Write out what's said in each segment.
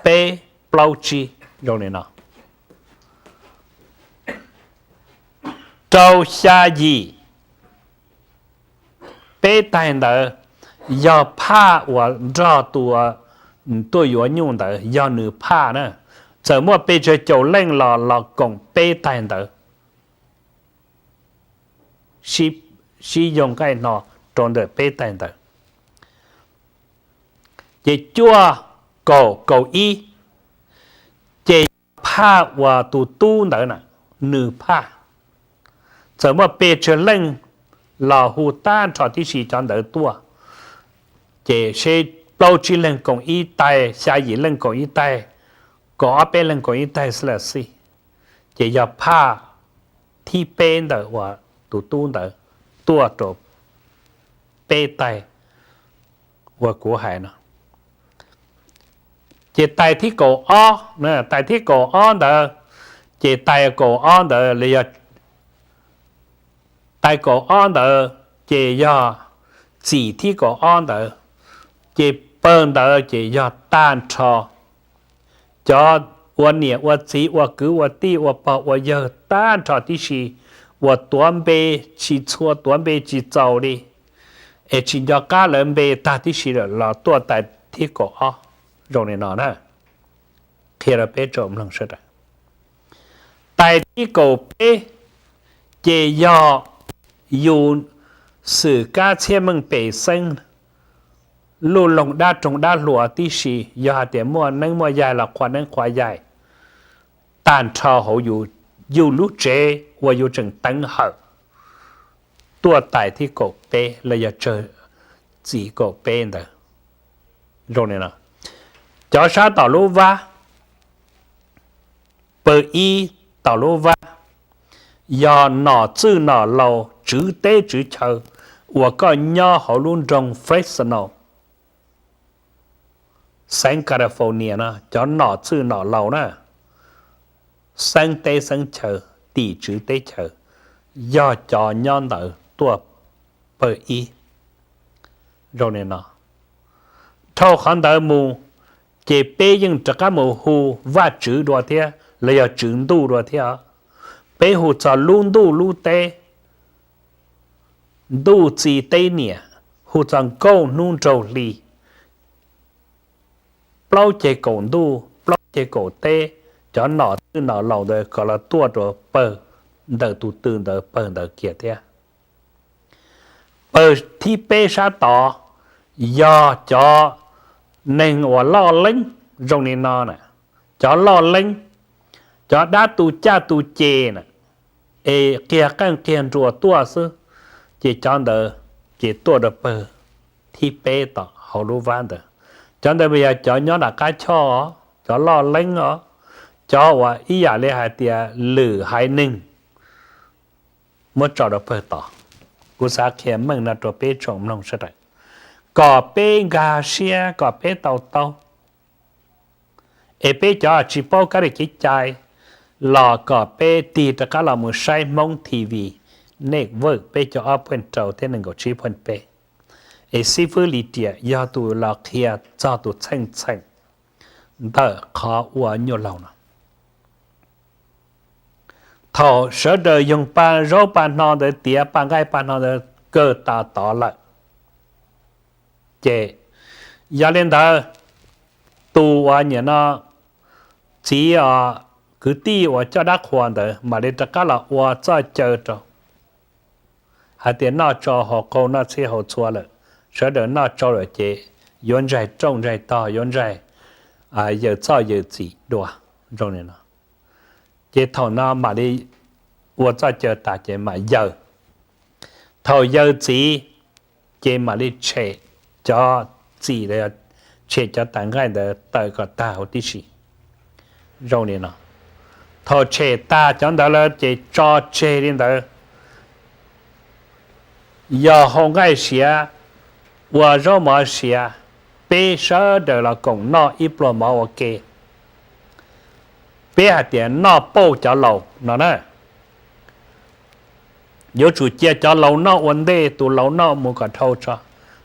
peb plaub tsib zoo li no. Rau xya yim peb taig ntawd yog phaj uas nrog tus tuaj yuav nyuj ntawd yog nws phaj na. Txawm muaj pes tsawg caum leej los los koom peb taig ntawd, sib yoog nqaij hno rau ntawm peb taig ntawd. Ces cuaj kaum kaum ib, ces yog phaj uas tus tub ntawd na, nws phaj. Txawm muaj pes tsawg leej los hu tag nrho tib si cov ntawd tuaj. Ces seb plaub tsib leeg koom ib taig, xya yim leej koom ib taig, kaum ob peb leeg koom ib taig xwb los xij, ces yog phaj thib peb ntawm uas tus tub ntawd tuaj rau peb taig uas kuv hais no. Ces taig thib kaum ob, taig thib kaum ob ntawd, ces taig kaum ob ntawd los yog taig kaum ob ntawd ces yog txim thib kaum ob ntawd, ces pawg ntawd ces yog tag nrho cov ua niam ua txiv ua kwv ua tij ua pog ua yawg tag nrho tib si uas tuav npe tsis txhua, tuav npe tsis txaus li, es tsis nco qab lawv npe tag tib si lawm los tuaj taig thib kaum ob zoo li no na. Qhia rau peb tsoom mloog sawv daws. Taig thib kaum peb ces yog yus xwm kab txhiaj meej pem xeeb, luj loog dab roog dab hluas tib si, yog hais tias muaj neeb muaj yaig los qhua neeb qhua yaig tag nrho hauv yus lub tsev uas yus tseem teev hawm, tuaj taig thib kaum peb los yog tsawg txim kaum peb ntawd zoo li no. Cov sab tom lub vab, pawg ib tom lub vab, yog nom txwj nom laus tswv teb tswv chaw uas koj nyob hauv lub nroog Fresno, xeev California no, cov nom txwj nom laus na, xeeb teb xeeb chaw, tim tswv teb chaws, yog cov nyob ntawd tuaj pawg ib zoo li no. Dhau qhov ntawd mus, ces peb yeej rov qab mus hu Vajtswv dua thiab los yog Tswv Ntuj dua thiab. Peb hu txog lub ntuj lub teb, ntuj txiv teb niam, hu txog nkauj hnub nraug hli, plaub ceg kaum ntuj plaub ceg kaum teb, cov nom txwj nom laus ntawd kom los tuaj rau pawg ntawm tus twg ntawd pawg ntawd kiag thiab. Pawg thib peb sab tod yog cov neeg uas loj leeb zoo li no na, cov loj leeb, cov dab tu caj tu ces na, es qiag qeej qiag nruas tuaj xwb, ces cov ntawd ces tuaj rau pawg thib peb tom hauv lub vab ntawd. Cov ntawd mas yog cov nyob nram qab choj os, cov loj leeb os, cov uas ib yam li hais tias lwm haiv neeg muab tso rau pawg tod. Kuv xav qhia meej no rau peb tsoom mloog sawv daws kom peb nkag siab kom peb tau taub, es peb cov tsis paub kab li kev cai los kom peb tig rov qab los mus saib Hmoob T V Network peb caug ob phuj rau thiab nees nkaum tsib phuj peb, es xib fwb Lis Riam yog tus los qhia txog tus txheej txheem ntawm qhov ua nyuaj laug no. Thaum sawv daws yoog pa zaub pa hno ntawd tiav pa nqaij pa hno ntawd kawg tas tod lawm, ces yog li ntawd tus uas nim no txiv os, kwv tij uas coj dab qhuas ntawd mam li rov qab los ua txoj caw rau, hais tias noj tsau haus qaug noj txhij haus txhua lawm, sawv daws noj tsau lawm ces yuav ntsaig rooj ntsaig tog, yuav ntsaig yawm txoj yawm txim dua zoo li no. Ces thaum no mam li ua txoj caw tas ces mam yaws. Thaum yaws txiv ces mam li tshem cov txim, tshem cov tas nqaij ntawd tawm kom tag huv tib si zoo li no. Thaum tshem tag cov ntawd lawm ces tso tseg li ntawd. Yog hau nqaij siav, ua zaub mov siav, peb sawv daws los koom noj ib pluag mov ua ke. Peb hais tias noj pauj cov laus no na. Yuav tsum cia cov laus noj ua ntej, tus laus noj mus kom dhau tso,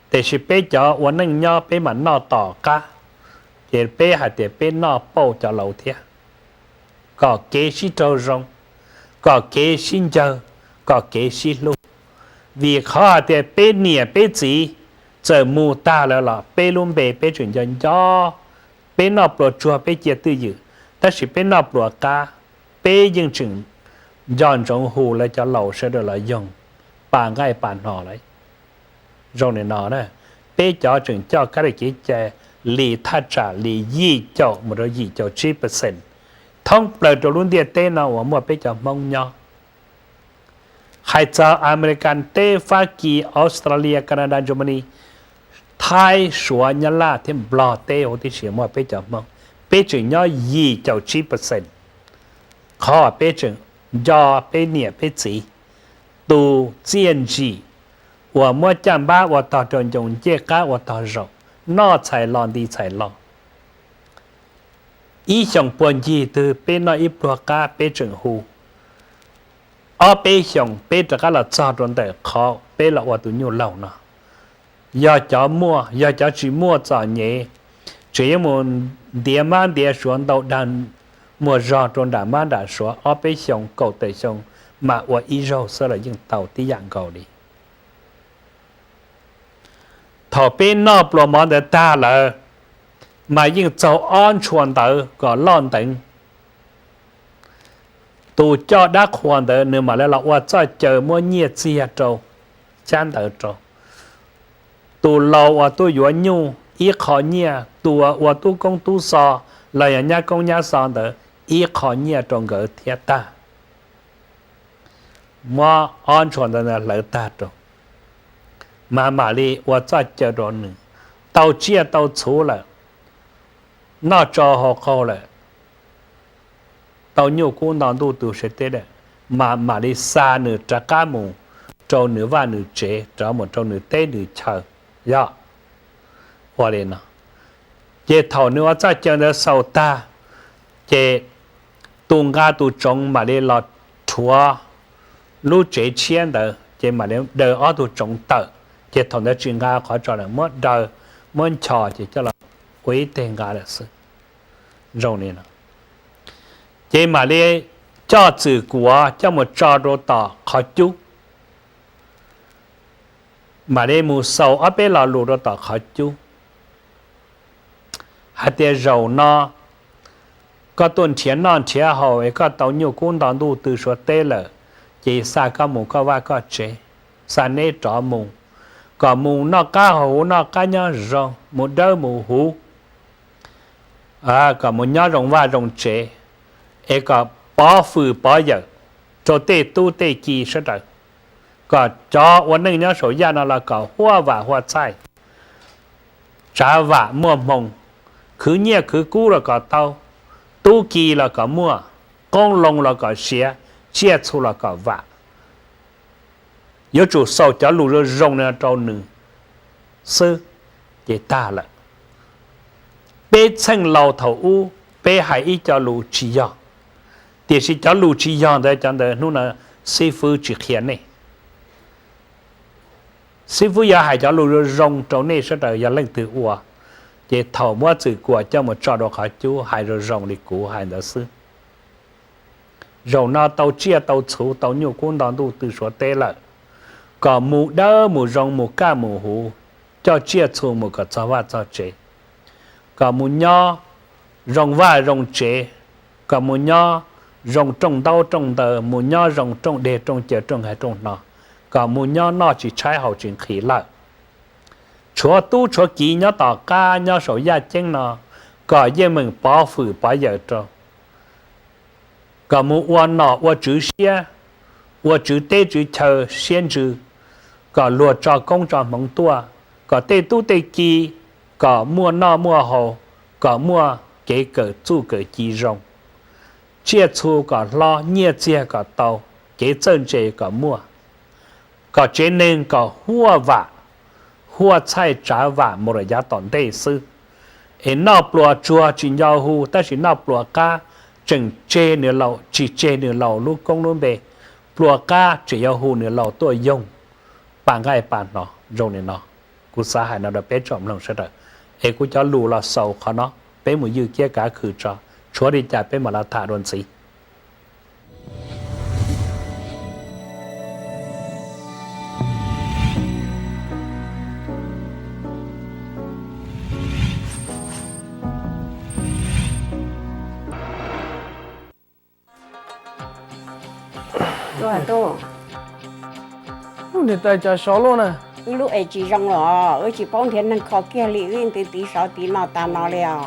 tiam sis peb cov ua neej nyob peb mam noj tom qab. Ces peb hais tias peb noj pauj cov laus thiab, kom kev sib raug zoo, kom kev sib ncawg, kom kev sib hlub. Vim qhov hais tias peb niam peb txiv txawm mus tag lawm los peb lub npe peb tseem nco nco, peb noj pluas tsuag peb cia twj ywm, tab sis peb noj pluas qab peb yeej tseem nco ntsoov hu lawv cov laus sawv daws los yoog, pas nqaij pas hno lawm. Zoo li no na, peb cov tseem coj kab li kev cai li thaj tsam li yim caum mus rau yim caum tsib percent thoob plaws rau lub ntiaj teb no uas muaj peb cov Hmoob nyob. Hais txog Amelikas teb, Fab Kis, Australia, Canada, Germany, Thaib, Suav, Nyab Laj thiab Nplog teb huv tib si muaj peb cov Hmoob, peb tseem nyob yim caum tsib percent. Qhov peb tseem nco peb niam peb txiv tus txiaj ntsim uas muab caj npab ua tog rau ncoo, ncej qab ua tog zaum, noj txhais lo nti txhais lo. Ib xyoos puag ncig twg peb noj ib pluag qab peb tseem hu. Ob peb xyoos peb rov qab los txog rau ntawm qhov peb los ua tus nyuj laug no. Yog cov muaj, yog cov tsis muaj txom nyem, tseem yuav mus ntiav mab ntiav suav ntau dag muag zog rau nram mab nram suav ob peb xyoos kaum tawm xyoo, mas ua ib zaug xwb los yeej tau tib yam nkaus li. Thaum peb noj pluas mov ntawd tag lawm, mas yeej txaug ob ntshua ntawv kom loj nteev. Tus coj dab qhuas ntawd nws mam li los ua txoj caw muab nyiaj txiag rau, xyab ntawv rau. Tus laus uas tuaj yuav nyuj ib qho nyiaj, tus uas ua tub koob tub xo los yog nyab koob nyab xo ntawd ib qho nyiaj rau nkawd thiab tag. Muab ob ntshua ntawd hlawv tag rau, mas mam li ua txoj caw rau nws, tau tsiaj tau txhuv lawm, noj tsau haus qaug lawm, tau nyuj kub nto ntuj tu siav teb lawm, mas mam li xa nws rov qab mus rau nws vaj nws tsev, rov mus rau nws teb nws chaw. Yog ua li no, ces thaum nws ua txoj caw ntawd xaus tag, ces tus nqa tus tsoov mam li los rhuav lub tsev tshiab ntawd, ces mam li daws ob tug tsoov tawm, ces thaum ntawd tsis nqa qhov tso lawm, muab daws, muab nchos ces coj los ua ib teg nqa lawm xwb. Zoo li no, ces mam li coj txwm kuav coj mus tso rau tom qhov cub, mam li mus xaus ob peb lo lus rau tom qhov cub hais tias zaum no koj tuaj nrhiav noj nrhiav haus es koj tau nyuj kub nto ntuj tw suav teb lawm, ces xa koj mus koj vaj koj tsev, xa neb rov mus, kom mus noj qab haus huv noj qab nyob zoo, mus dawb mus huv, kom mus nyob zoo vaj zoo tsev, es kom pov fwm pov yawm rau tej tub tej ki sawv daws, kom cov ua neej nyob saum yaj no los kom huaj vam huaj txhaij, tsav vam muaj hmoo, khwv nyiaj khwv kub los kom tau, tub ki los kom muaj, qoob loo los kom siav, tsiaj txhu los kom vam. Yuav tsum xaus cov lus zoo zoo no rau nws xwb, ces tag lawm. Peb txheej laus thaum ub peb hais ib co lus tsis yog, tiam sis cov lus tsis yog ntawd cov ntawd hnub no xib fwb tsis qhia nej. Xib fwb yuav hais cov lus zoo zoo rau nej sawv daws yog leej twg ua, ces thaum muab txwm kuam coj mus tso rau qhov cub hais zoo zoo li kuv hais ntawd xwb. Zaum no tau tsiaj tau txhuv tau nyuj kub nto ntuj tw suav teb lawm, kom mus dawb mus zoo mus kaj mus huv, coj tsiaj txhu mus kom txog vaj txog tsev, kom mus nyob zoo vaj zoo tsev, kom mus nyob zoo rooj ntaub rooj ntawv, mus nyob zoo rooj deg rooj cawv rooj haiv rooj hno, kom mus nyob noj tsis tshaib haus tsis nqhis lawm. Tshuav tub tshuav kiv nyob tom qab nyob saum yaj ceeb no, kom yeej meem pov fwm pov yawm rau, kom mus ua nom ua tswv siab, ua tswv teb tswv chaw siab ntsws, kom luag tso koob tso hmoov tuaj, kom tej tub tej ki kom muaj noj muaj haus, kom muaj kev kawm txuj kawm ci zoo, tsiaj txhu kom hlob, nyiaj txiag kom tau, kev txawj ntse kom muaj, kom tsev neeg kom huaj vam, huaj txhaij tsav vam mus rau yav tom ntej xwb. Es noj pluas tsuag tsis nco hu, tab sis noj pluas qab tseem tseg nws laus tsis tseg nws laus lub koob lub npe, pluas qab tseem yuav hu nws laus tuaj yoog, pas nqaij pas hno zoo li no. Kuv xav hais no rau peb tsoom mloog sawv daws, es kuv cov lus los xaus qhov no. Peb mus ywj kiab kav khw tso, tshuav li cas peb mam los tham dua ntxiv. Niam tais, cas sov luaj na? Wb lub es tsis zoo los wb tsis paub nrhiav neeg kho kiag li, wb tiv tiv sov tiv no tas no li os.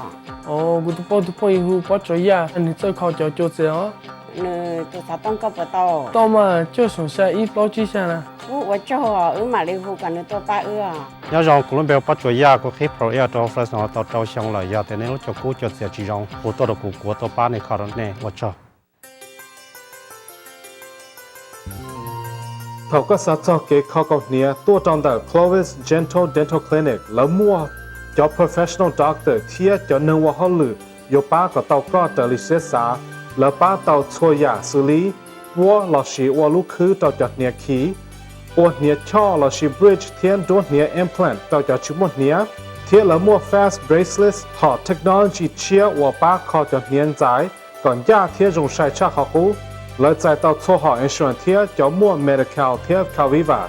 Kuv tus poj, tus phooj ywg hu Pob Tsuas Yaj, nws txawj kho cov cua txias os. Nws tus xov tooj koj puas tau? Tau mas, cuaj xoom xya ib plaub tsib xya na. Wb ua tsaug, wb mam li hu kom nws tuaj pab wb. Nyob zoo, kuv lub npe hu Pob Tsuas Yaj, kuv qhib Pro Air rau Fresno tau rau xyoo lawm. Yog tias nej lub cua kub cua txias tsis zoo, hu tuaj rau kuv, kuv tuaj pab nej kho rau nej. Ua tsaug. Thaum koj xav txog kev kho kaus hniav, tuaj rau ntawm Clovis Gentle Dental Clinic. Lawv muaj cov professional doctor thiab cov neeg ua hauj lwm yuav pab kom tau koj raws li siab xav. Lawv pab tau txhua yam xws li puab lossis ua lub khwb rau cov hniav khiv, ua hniav choj lossis bridge thiab nruab hniav implant rau cov tsis muaj hniav. Thiab lawv muaj fast bracelets, hom technology tshiab uas pab kho cov hniav ntxais kom ncaj thiab zoo sai tshaj qhov qub. Lawv txais tau txhua hom insurance thiab cov muaj Medi-Cal thiab Calviva.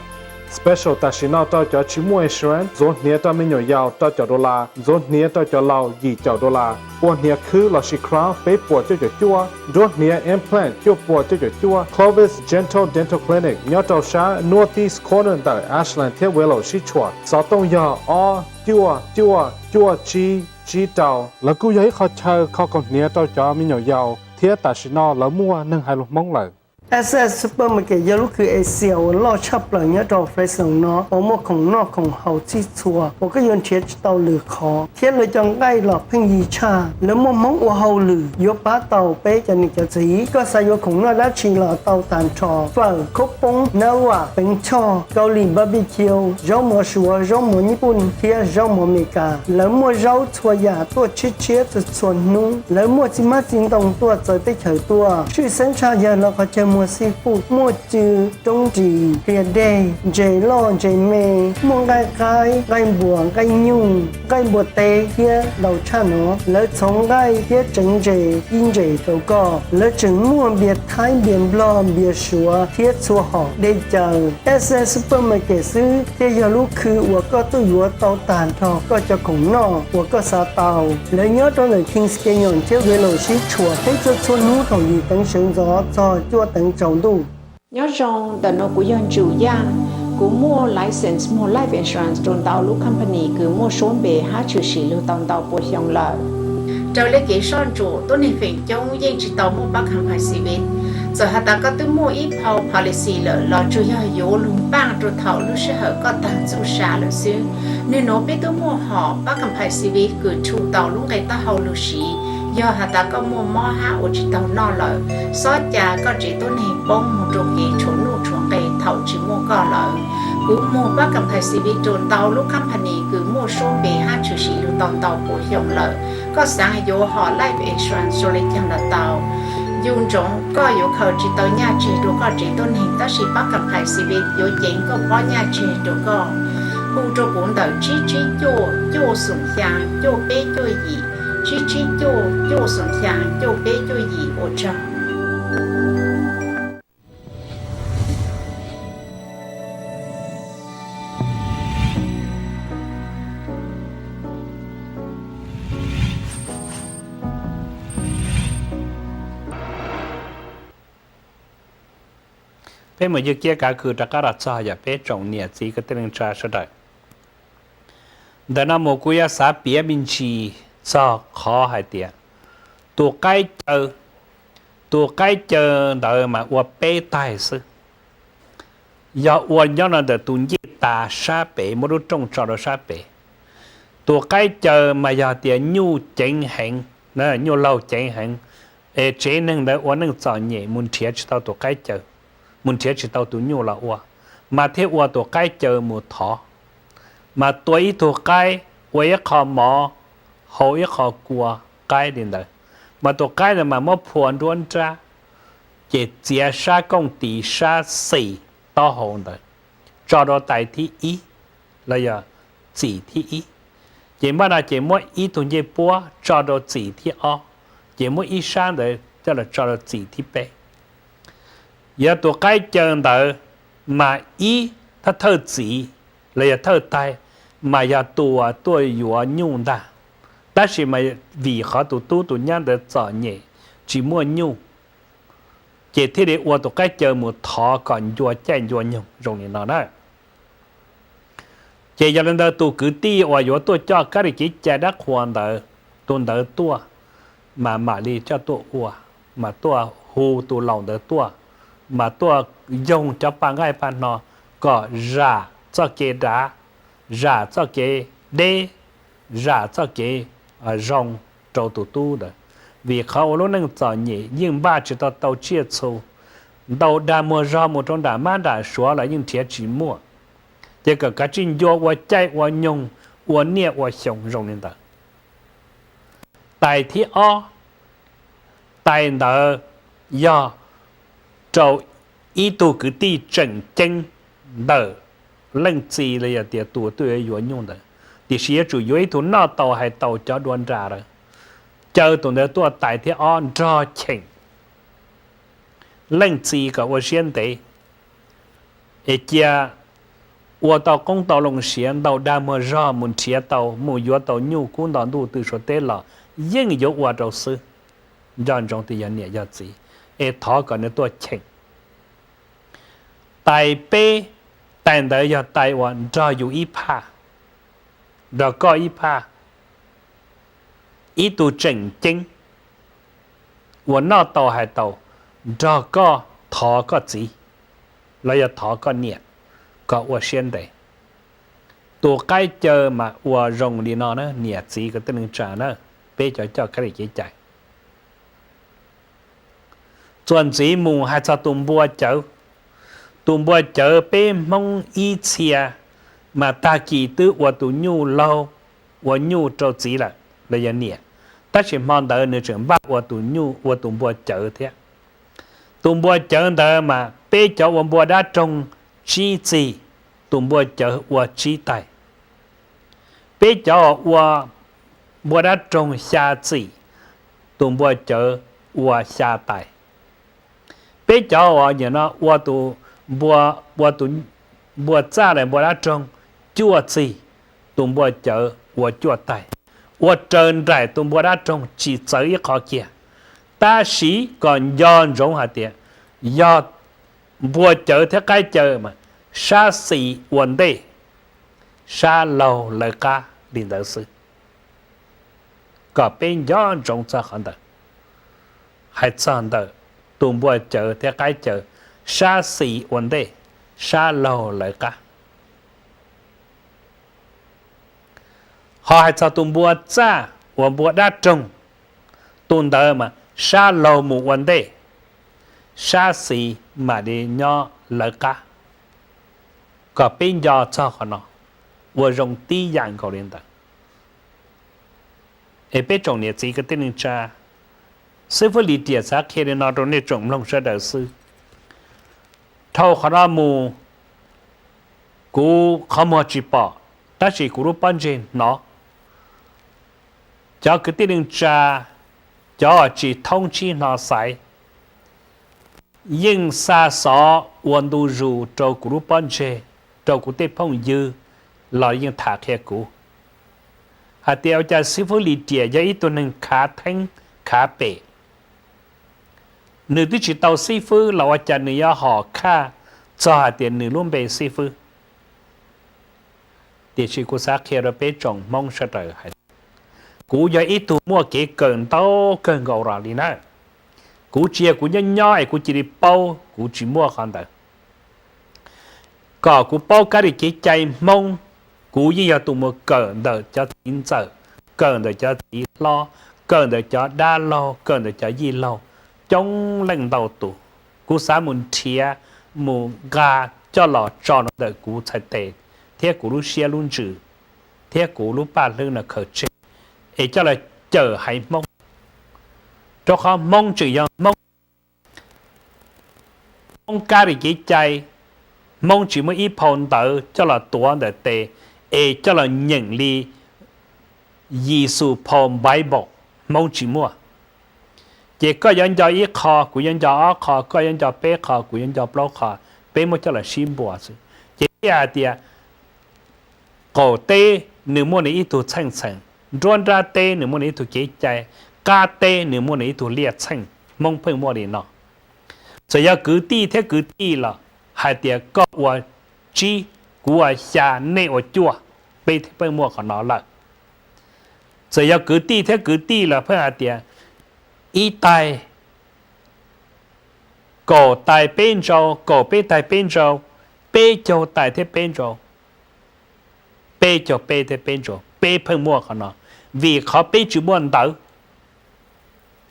Special tam sim no rau cov tsis muaj insurance: ntxuav hniav rau me nyuam yaus rau caum dollar, ntxuav hniav rau cov laus yim caum dollar, ua hniav khwb lossis crown peb puas cuaj caum cuaj, nruab hniav implant cuaj puas cuaj caum cuaj. Clovis Gentle Dental Clinic nyob rau sab northeast corner ntawm Ashland thiab Willow sib tshuam. Xov tooj yog ob cuaj cuaj cuaj tsib tsib rau. Lawv kuj yog ib qho chaw kho kaus hniav rau cov me nyuam yaus thiab tam sim no lawv muaj neeg hais lus Hmoob lawm. S S Supermarket yog lub khw Asia uas loj tshaj plaws nyob rau Fresno no, uas muaj khoom noj khoom haus txhij txhua uas koj yuav nrhiav tsis tau lwm qhov, thiab lawv cov nqaij los pheej yig tshaj. Lawv muaj Hmoob ua hauj lwm yuav pab tau peb cov niam cov txiv. Koj xav yuav khoom noj dab tsi los tau tag nrho: fawm, khaub poob, nab vam, peev choj, Kaus Lim barbecue, zaub mov Suav, zaub mov Nyij Pooj thiab zaub mov Amelikas. Lawv muaj zaub txhua yam tuaj tshiab tshiab txhua txhua hnub. Lawv muaj txiv hmab txiv ntoo tuaj txawv teb chaws tuaj. Tshwj xeeb tshaj yawg lawv qhov chaw muag xij fuj, muaj cw, roob ris, qia dej, ntses loj ntses me, muaj nqaij qaib, nqaij npua, nqaij nyuj, nqaij npua teb thiab ntau tshaj no. Lawv txhoov nqaij thiab tseev ntses ib ntses rau koj. Lawv tseem muaj npias Thaib, npias Nplog, npias Suav thiab txhua hom dej cawv. S S Supermarket xwb thiaj yog lub khw uas koj tuaj yuav tau tag nrho koj cov khoom noj uas koj xav tau. Lawv nyob rau ntawm Kings Canyon thiab Willow sib tshuam, pheej tuaj txhua hnub thaum yim teev sawv ntxov txog cuaj teev tsaus ntuj. Nyob zoo, ntawm no kuv yog Ntsum Yaj. Kuv muaj license muag life insurance rau ntau lub company kws muaj suab npe hab tshwm sim lug tau ntau pua xyoo lawm. Raws le kev soj ntsuam, tuab neeg feem coob yeej tsis tau muaj pab company CVIS. Txawm has tas koj twb muaj ib phau policy lawm los tsuas yog yuav lug npaaj rau thaum lub sij hawm koj taag txuj sa lawm xwb. Nwg nuav peb twb muaj hom pab company CVIS kws rhu tau lub nqe taub hau lug siv. Yog has tas koj muaj mob hab ua tsis taug noj lawm, xob ca koj tsev tuab neeg poob moog rua kev tshuav nuj tshuav nqe thaum tsis muaj koj lawm. Kuv muag pab company CVIS rua ntau lub company kws muaj suab npe hab tshwm sim lug tau ntau pua xyoo lawm. Koj xaav yuav hom life insurance zoo le caag los tau. Yug ntsoov koj yuav khaws tsis tau nyaj tseg rua koj tsev tuab neeg, tab sis pab company CVIS yuav ceev koj pob nyaj tseg rua koj. Hu rua kuv ntawm tsib tsib cuaj, cuaj xoom xyaa, cuaj peb cuaj yim, tsib tsib cuaj, cuaj xoom xyaa, cuaj peb cuaj yim. Ua tsaug. Peb mus ywg kiab kav khw rov qab los txog yog peb tsoom niam txiv kwv tij neej tsa sawv daws. Ntawm no mus kuv yuav xav piav me ntsis txog qhov hais tias tus qaib caw, tus qaib caw ntawd mas ua peb taig xwb. Yog ua nyob no ntawm tus ncej tas sab pem, muab lub rooj tso rau sab pem. Tus qaib caw mas yog tias nyuj ceev heev, nyuj laug ceev heev, es tsev neeg ntawd ua neej txom nyem mus nrhiav tsis tau tus qaib caw, mus nrhiav tsis tau tus nyuj los ua, mas thiaj ua tus qaib caw mus thov. Mas tua ib tug qaib, ua ib qho mov, hau ib qho kua qaib li ntawd. Mas tus qaib ntawd mas muab phua nruab nrab, ces txiav sab kooj tis sab xim taub hau ntawd, tso rau tais thib ib, los yog txim thib ib. Ces npaj no ces muab ib tug ncej puab tso rau txim thib ob, ces muab ib sab ntawd coj los tso rau txim thib peb. Yog tus qaib caw ntawd mas ib thawj thawj txiv los yog thawj taig mas yog tus uas tuaj yuav nyuj ntag, tab sis mas vim qhov tus tub tus nyab ntawd txom nyem tsis muaj nyuj, ces thiaj li ua tus qaib caw mus thov kom ncua caij ncua nyoog zoo li no na. Ces yog li ntawd tus kwv tij uas yuav tuaj coj kab li kev cai dab qhuas ntawd, tus ntawd tuaj, mas mam li coj tuaj ua, mas tuaj hu tus laus ntawd tuaj, mas tuaj yoog cov paj nqaij paj hno kom zam txoj kev dav, zam txoj kev deb, zam txoj kev zoo rau tus tub ntawd. Vim qhov ua lub neej txom nyem yeej npaj tsis tau tau tsiaj txhu, ntaus dag muag zog mus rau nram mab nram suav los yeej nrhiav tsis muaj, ces kom kav tsij ncua ua caij ua nyoog, ua niaj ua xyoo zoo li ntawd. Tais thib ob, tais ntawd yog rau ib tug kwv tij tseem ceeb ntawm leej txiv los yog tias tus tuaj yuav nyuj ntawd, tiam sis yuav tsum yuav ib tug noj tau hais tau cov dua nra lawm, caw tus ntawd tuaj tais thib ob nrog cheem leej txiv kom ua siab ntev, es cia ua tau qoob tau loo siav, ntaus dag muag zog mus nrhiav tau mus yuav tau nyuj kub nto ntuj tw suav teb los yeej yuav ua rau xwb, nco ntsoov tias yog niam yog txiv, es thov kom nws tuaj cheem. Tais peb, tais ntawd yog tais uas nrog yus ib phaj, nrog koj ib phaj, ib tug tseem ceeb uas noj tau hais tau, nrog koj thov koj txiv los yog thov koj niam kom ua siab ntev. Tus qaib caw mas ua zoo li no na niam txiv kwv tij neej tsa na, peb cov coj kab li kev cai. Txuas ntxiv mus hais txog tus npua cawv. Tus npua cawv peb Hmoob ib txhia mas tag kis twb ua tus nyuj laug, ua nyuj rau txiv lawm los yog niam, tab sis hmo ntawd nws tseem npaj ua tus nyuj ua tus npua cawv thiab. Tus npua cawv ntawd mas peb cov ua npua dab roog tsib txig, tus npua cawv ua tsib taig. Peb cov ua npua dab roog xya txim, tus npua cawv ua xya tais. Peb cov uas nim no ua tus npua, ua tus npua txaj los npua dab roog cuaj txig, tus npua cawv ua cuaj taig, ua raws nraim tus npua dab roog tsis txawv ib qho kiag. Tab sis kom nco ntsoov hais tias yog npua cawv thiab qaib caw mas sab xis ua ntej, sab laug lawv qab li ntawd xwb. Kom peb nco ntsoov txog qhov ntawd. Hais txog ntawm tus npua cawv thiab qaib caw, sab xis ua ntej, sab laug lawv qab. Ho hais txog tus npua txaj uas npua dab roog, tus ntawd mas sab laug mus ua ntej, sab xis mam li nyob lawv qab. Kom peb nco txog qhov no ua zoo tib yam nkaus li ntawd. Es peb tsoom niam txiv kwv tij neej tsa, xib fwb Lis Riam xav qhia li no rau nej tsoom mloog sawv daws xwb. Dhau qhov no mus, kuv qhov muag tsis pom, tab sis kuv lub pob ntseg hnov. Cov kwv tij neej tsa, cov tsis thoob tsib hno xaiv, yeej xa xov ua ntu zus rau kuv lub pob ntseg, rau kuv tej phooj ywg los yeej tham qhia kuv hais tias ua cas xib fwb Lis Riam yog ib tug neeg khav theeb khav pem. Nws twb tsis tau xib fwb los ua cas nws yuav hom khaj txog hais tias nws lub npe xib fwb. Tiam sis kuv xav qhia rau peb tsoom Hmoob sawv daws hais, kuv yog ib tug muaj kev kawm ntau kawg nkaus los li na. Kuv tsis yog kuv nyob nyob es kuv cia li paub, kuv tsis muaj qhov ntawd. Kom kuv paub kab li kev cai Hmoob, kuv yeej yog tus mus kawm ntawm cov txiv ntxawm, kawm ntawm cov txiv hlob, kawm ntawm cov dab laug, kawm ntawm cov yij laug, coob leej ntau tus. Kuv xav mus nrhiav, mus nqa coj los tso rau ntawm kuv txhais tes, thiab kuv lub siab lub ntsws, thiab kuv lub paj hlwb no khaws tseg, es coj los cawm haiv Hmoob. Rau qhov Hmoob tseem yog Hmoob, Hmoob kab li kev cai, Hmoob tsis muaj ib phau ntawv coj los tuav ntawm tes, es coj los nyeem li Yexus phau Bible, Hmoob tsis muaj. Ces koj yuav nco ib qho, kuv yuav nco ob qho, koj yuav nco peb qho, kuv yuav nco plaub qho, peb muab coj los sib npuas xwb. Ces thiaj hais tias qaum teb nws muaj nws ib tug txheej txheem, nruab nrab teb nws muaj nws ib tug kev cai, qab teb nws muaj nws ib tug liaj txheej, Hmoob pheej muaj li no. Txawm yog kwv tij thiab kwv tij los hais tias koj ua tsib, kuv ua xya, nej ua cuaj, peb thiaj pheej muaj qhov no lawm. Txawm yog kwv tij thiab kwv tij los pheej hais tias ib tais, kaum tais peb ntsau, kaum peb tais peb ntsau, peb caug tais thiab peb ntsau, peb caug peb thiab peb ntsau, peb pheej muaj qhov no, vim qhov peb tsis muaj ntawv.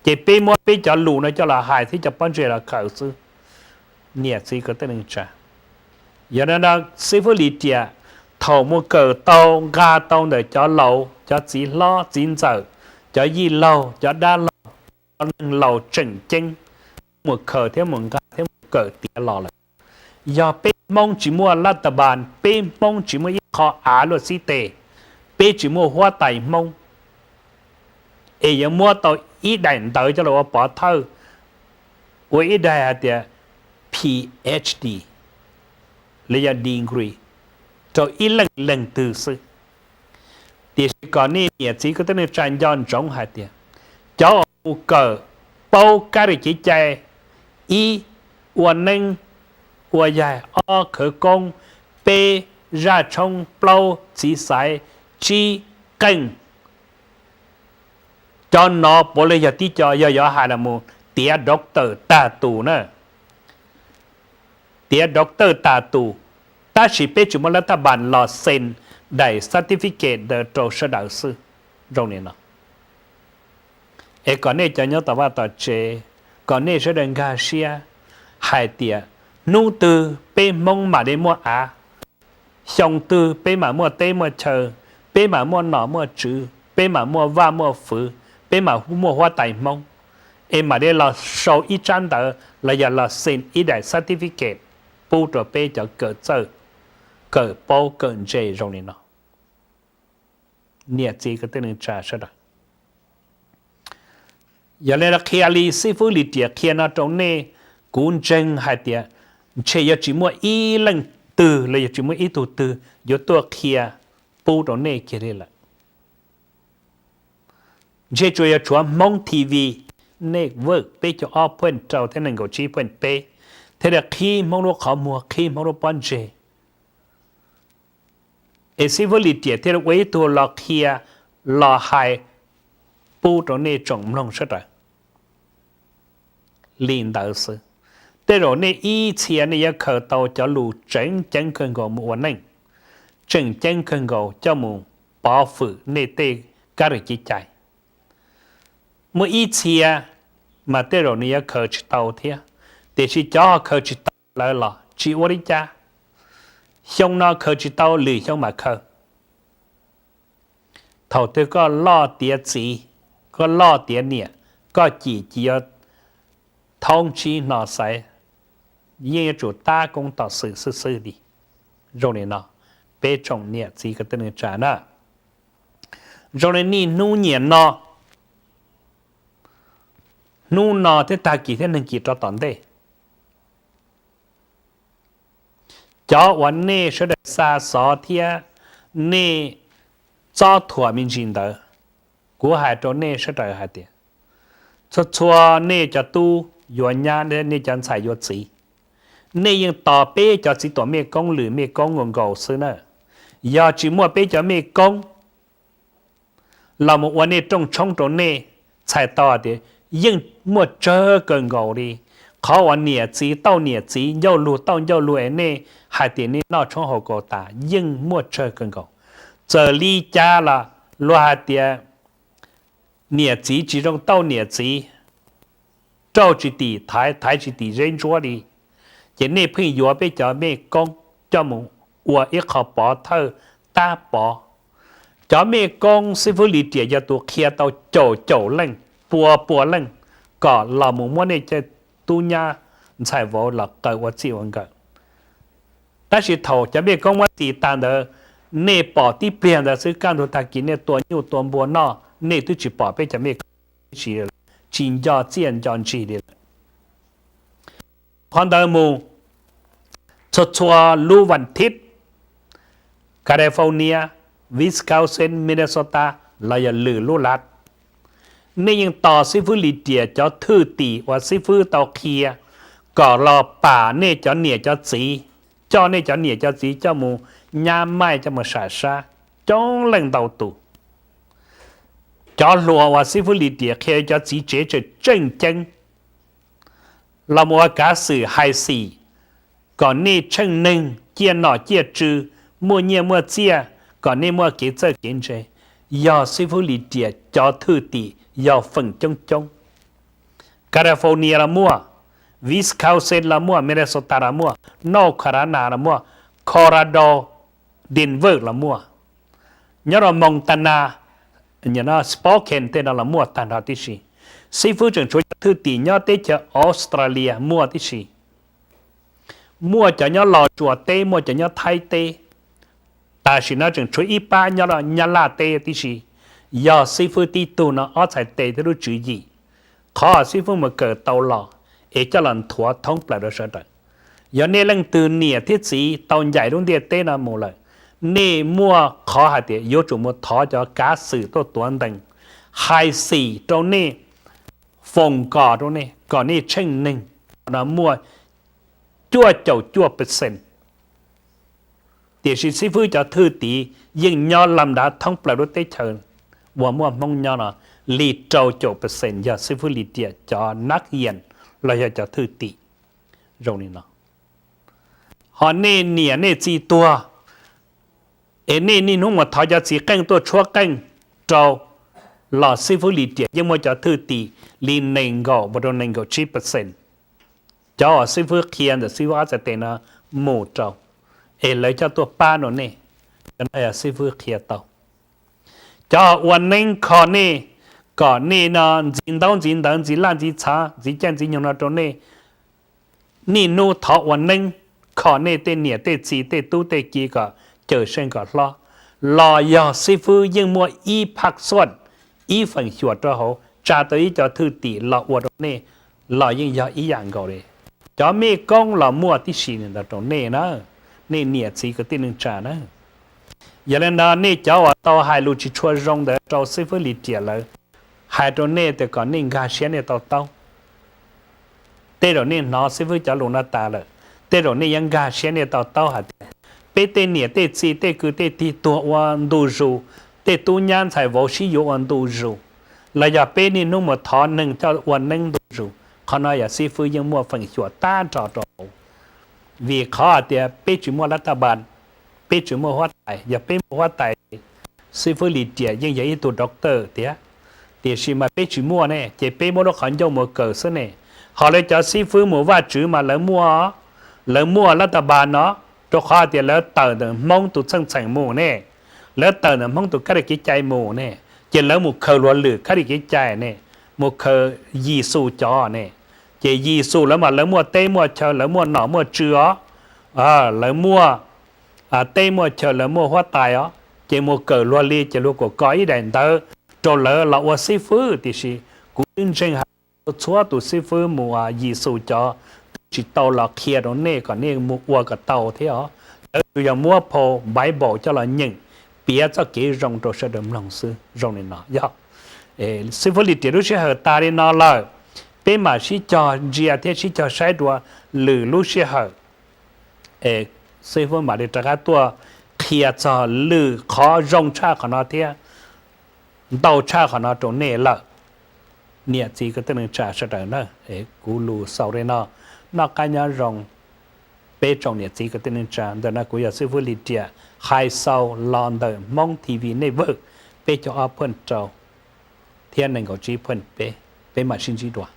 Ces peb muab peb cov lus no coj los hais thiab cov pob ntseg los khaws xwb. Niam txiv kwv tij neej tsa, yog no xib fwb Lis Riam thaum mus kawm tau nqa tau ntawm cov laus, cov txiv hlob txiv ntxawm, cov yij laug, cov dab laug, cov neeg laus tseem ceeb mus khaws thiab mus nqa thiab mus kawm tiav los lawm. Yog peb Hmoob tsis muaj lab tas npas, peb Hmoob tsis muaj ib qho av luaj xib tes, peb tsis muaj huab tais Hmoob, es yuav muab tau ib daim ntawv coj los ua pov thawj, ua ib daim hais tias Ph D, los yog degree, rau ib leej leej twg xwb. Tiam sis kom nej niam txiv kwv tij neej tsa nco ntsoov hais tias cov uas mus kawm paub kab lis kev cai, ib, ua neeb ua yaig, ob, khawv koob, peb, zaj tshoob, plaub, txiv xaiv, tsib, qeej. Cov no puav leej yog tib co yog yuav hais los mus tiav doctor tag tus na, tiav doctor tag tus, tab sis peb tsis muaj lab tab npas los xees daim certificate ntawd rau sawv daws xwb. Zoo li no, es kom nej cov nyob tom vaj tom tsev, kom nej sawv daws nkag siab hais tias hnub twg peb Hmoob mam li muaj av, xyoo twg peb mam muaj teb muaj chaw, peb mam muaj nom muaj tswv, peb mam muaj vaj muaj fwv, peb mam muaj huab tais Hmoob, es mam li los sau ib tsab ntawv los yog los xees ib daim certificate pub rau peb cov kawm txawj, kawm paub kawm ntse zoo li no. Niam txiv kwv tij neej tsa sawv daws, yog li qhia li xib fwb Lis Riam qhia no rau nej, kuv ntseeg hais tias ntshe yuav tsis muaj ib leej twg los yog tsis muaj ib tug twg yuav tuaj qhia pub rau nej kiag li lawm. Ntshe tsuas yog tshuav Hmoob T V, nej vwj peb caug ob point rau thiab nees nkaum tsib point peb thiaj li qhib Hmoob lub qhov muag, qhib Hmoob lub pob ntseg. Es xib fwb Lis Riam thiaj li ua ib tug los qhia, los hais pub rau nej tsoom mloog sawv daws li ntawd xwb. Tej zaum nej ib txhia nej yuav khaws tau cov lus tseem ceeb kawg nkaus mus ua neej, tseem ceeb kawg nkaus coj mus pov fwm nej tej kab lis kev cai. Muaj ib txhia mas tej zaum nws yuav khaws tsis tau thiab, tiam sis cov ho khaws tsis tau lawm los tsis ua li cas, xyoo no khaws tsis tau lwm xyoo mam khaws. Thaum twg koj loj tiav txiv, koj loj tiav niam, koj cim cis yuav thoob tsib hno xaiv, yeej yuav tsum tab koob tom xwm xwb xwb li. Zoo li no, peb tsoom niam txiv kwv tij neej tsa na, zoo li niaj hnub nyiam no, hnub no thiab tag kis thiab neeg kis rov tom ntej, cov uas nej sawv daws xa xov thiab nej txob thuam me ntsis ntawd, kuv hais rau nej sawv daws hais tias txhua txhua nej cov tub yuav nyab, nej cov ntxhais yuav txiv, nej yeej tos peb cov txiv tuam mej koob lwm mej koob nkaus nkaus xwb na. Yog tsis muaj peb cov mej koob los mus ua nej rooj tshoob rau nej, txhais tau hais tias yeej muaj tsawg kawg nkaus li. Qhov uas niam txiv tauj niam txiv, ncauj lug tauj ncauj lug es nej hais tias nej noj tshoob hauv kaus tas yeej muaj tsawg kawg nkaus. Txawm li cas los luag hais tias niam txiv tsis zoo tauj niam txiv, rauj tsis tim thaiv, thaiv tsis tim zeb ntsuab li. Ces nej pheej yuav peb cov mej koob coj mus ua ib qho pov thawj tab pov. Cov mej koob xib fwb Lis Riam yog tus qhia tau caum caum leej, pua pua leej, kom los mus muab nej cov tub nyab ntxhais vauv los qaws ua txij ua nkawm. Tab sis thaum cov mej koob muab txis tas ntawd, Nej pom tib pliag ntawd xwb, kaj ntug tag kis nej tua nyuj tua npua noj, nej twb tsis pom peb cov mej koob tib si li lawm, tsis nco txiaj nco ntsig li lawm. Qhov ntawd mus txhua txhua lub vas thiv, California, Wisconsin, Minnesota, los yog lwm lub lav, nej yeej tos xib fwb Lis Riam cov thwj tim uas xib fwb tau qhia kom los pam nej cov niam cov txiv, coj nej cov niam cov txiv coj mus nyab maij, coj mus sam sab, coob leej ntau tus. Cov hluas uas xib fwb Lis Riam qhia cov txiv tsev tseem tseem ceeb los mus ua kav xwm hais xim kom nej tsheej neeg, ciaj nom ciaj tswv, muaj nyiaj muaj txiaj, kom nej muaj kev txawj kev ntse. Yog xib fwb Lis Riam cov thwj tim yog feem coob coob. California los muaj, Wisconsin los muaj, Minnesota los muaj, North Carolina los muaj, Colorado, Denver los muaj, nyob rau Montana, Spokane tej no los muaj tag nrho tib si. Xib fwb tseem tshuav cov thwj tim nyob teb chaws Australia muaj tib si, muaj cov nyob Los Tsuas teb, muaj cov nyob Thaib teb. Tam sim no tseem tshuav ib pab nyob Nyab Laj teb tib si. Yog xib fwb tib tug no ob txhais tes thiab lub tswv yim, qhov xib fwb mus kawm tau los es coj los nthuav thoob plaws rau sawv daws. Yog nej leej twg niam thiab txiv tau ncaim lub ntiaj teb no mus lawm, nej muaj qhov hais tias yuav tsum mus thov cov kav xwm tuaj tuav ntees, hais xim rau nej, foom kom rau nej kom nej tsheej neeg no muaj cuaj caum cuaj percent. Tiam sis xib fwb cov thwj tim yeej nyob lam nrad thoob plaws lub teb chaws uas muaj Hmoob nyob no li rau caum percent yog xib fwb Lis Riam cov nab yees los yog cov thwj tim zoo li no. Ho nej niam nej txiv tuag es nej niaj hnub mus thov cov txiv qeej tuaj tshuab qeej rau, los xib fwb Lis Riam yeej muaj cov thwj tim li nees nkaum mus rau nees nkaum tsib percent. Cov uas xib fwb qhia ntawm xib fwb ob txhais tes no mus rau, es lawv coj tuaj pab rau nej, cov no yog xib fwb qhia tau. Cov ua neeb kho nej, kom nej no ntxiv ntaub ntxiv ntawv, ntxiv laj ntxiv txhav, ntxiv caij ntxiv nyoog no rau nej, niaj hnub thov ua neeb kho nej tej niam tej txiv tej tub tej ki kom cawm seej kom hlob, los yog xib fwb yeej muaj ib phaj xuaj, ib feem xyuam rau hauv tsa tau ib co thwj tim los ua rau nej, los yeej yog ib yam nkaus li. Cov mej koob los muaj tib si ntawd rau nej na, nej niam txiv kwv tij neej tsa na. Yog li ntawd nej cov uas tau hais lus tsis tshua zoo ntawd rau xib fwb Lis Riam lawm, hais rau nej tias kom nej nkag siab nej to taub. Tej zaum nej hnov xib fwb cov lus no tas lawm, tej zaum nej yuav nkag siab nej to taub hais tias peb tej niam tej txiv tej kwv tej tij tuag ua ntu zus, tej tub nyab ntxhais vauv sib yuav ua ntu zus, los yog peb niaj hnub mus thov neeg coj ua neeb ntu zus, qhov no yog xib fwb yeej muaj feem xyuam tag nrho rau hauv. Vim qhov hais tias peb tsis muaj lab tab npas, peb tsis muaj huab tais. Yog peb muaj huab tais, xib fwb Lis Riam yeej yog ib tug doctor tiag, tiam sis mas peb tsis muaj ne, ces peb muab lub qhov ncauj mus kawm xwb ne. Ho lawv cov xib fwb mus Vajtswv mas lawv muaj, lawv muaj lab tab npas no, rau qhov hais tias lawv tawm ntawm Hmoob tus txheej txheem mus ne, lawv tawm ntawm Hmoob tus kab li kev cai mus ne, ces lawv mus khaws luag lwm kab li kev cai ne, mus khaws Yexus cov ne. Ces Yexus lawv mas lawv muaj teb muaj chaw, lawv muaj nom muaj tswv os, lawv muaj teb muaj chaw, lawv muaj huab tais os, ces mus kawm luag li ces luag kuj kos ib daim ntawv rau lawv los ua xib fwb. Tiam sis kuv twb ntseeg hais txhua tus xib fwb mus Yexus cov twb tsis tau los qhia rau nej kom nej mus ua kom tau thiab os. Lawv tsuas yog muab phau Bible coj los nyeem, piav txoj kev zoo rau sawv daws mloog xwb. Zoo li no yog xib fwb Lis Riam lub sij hawm tas li no lawm, peb mam sib cog ntsia thiab sib cog saib dua lwm lub sij hawm, es xib fwb mam li rov qab tuaj qhia txog lwm qhov zoo tshaj qhov no thiab ntau tshaj qhov no rau nej lawm. Niam txiv kwv tij neej tsa sawv daws na, kuv lus xaus li no, noj qab nyob zoo peb tsoom niam txiv kwv tij neej tsa. Ntawm no kuv yog xib fwb Lis Riam hais xaus los ntawm Hmoob T V Network peb caug ob phuj rau thiab nees nkaum tsib phuj peb, peb mam sib ntsib dua.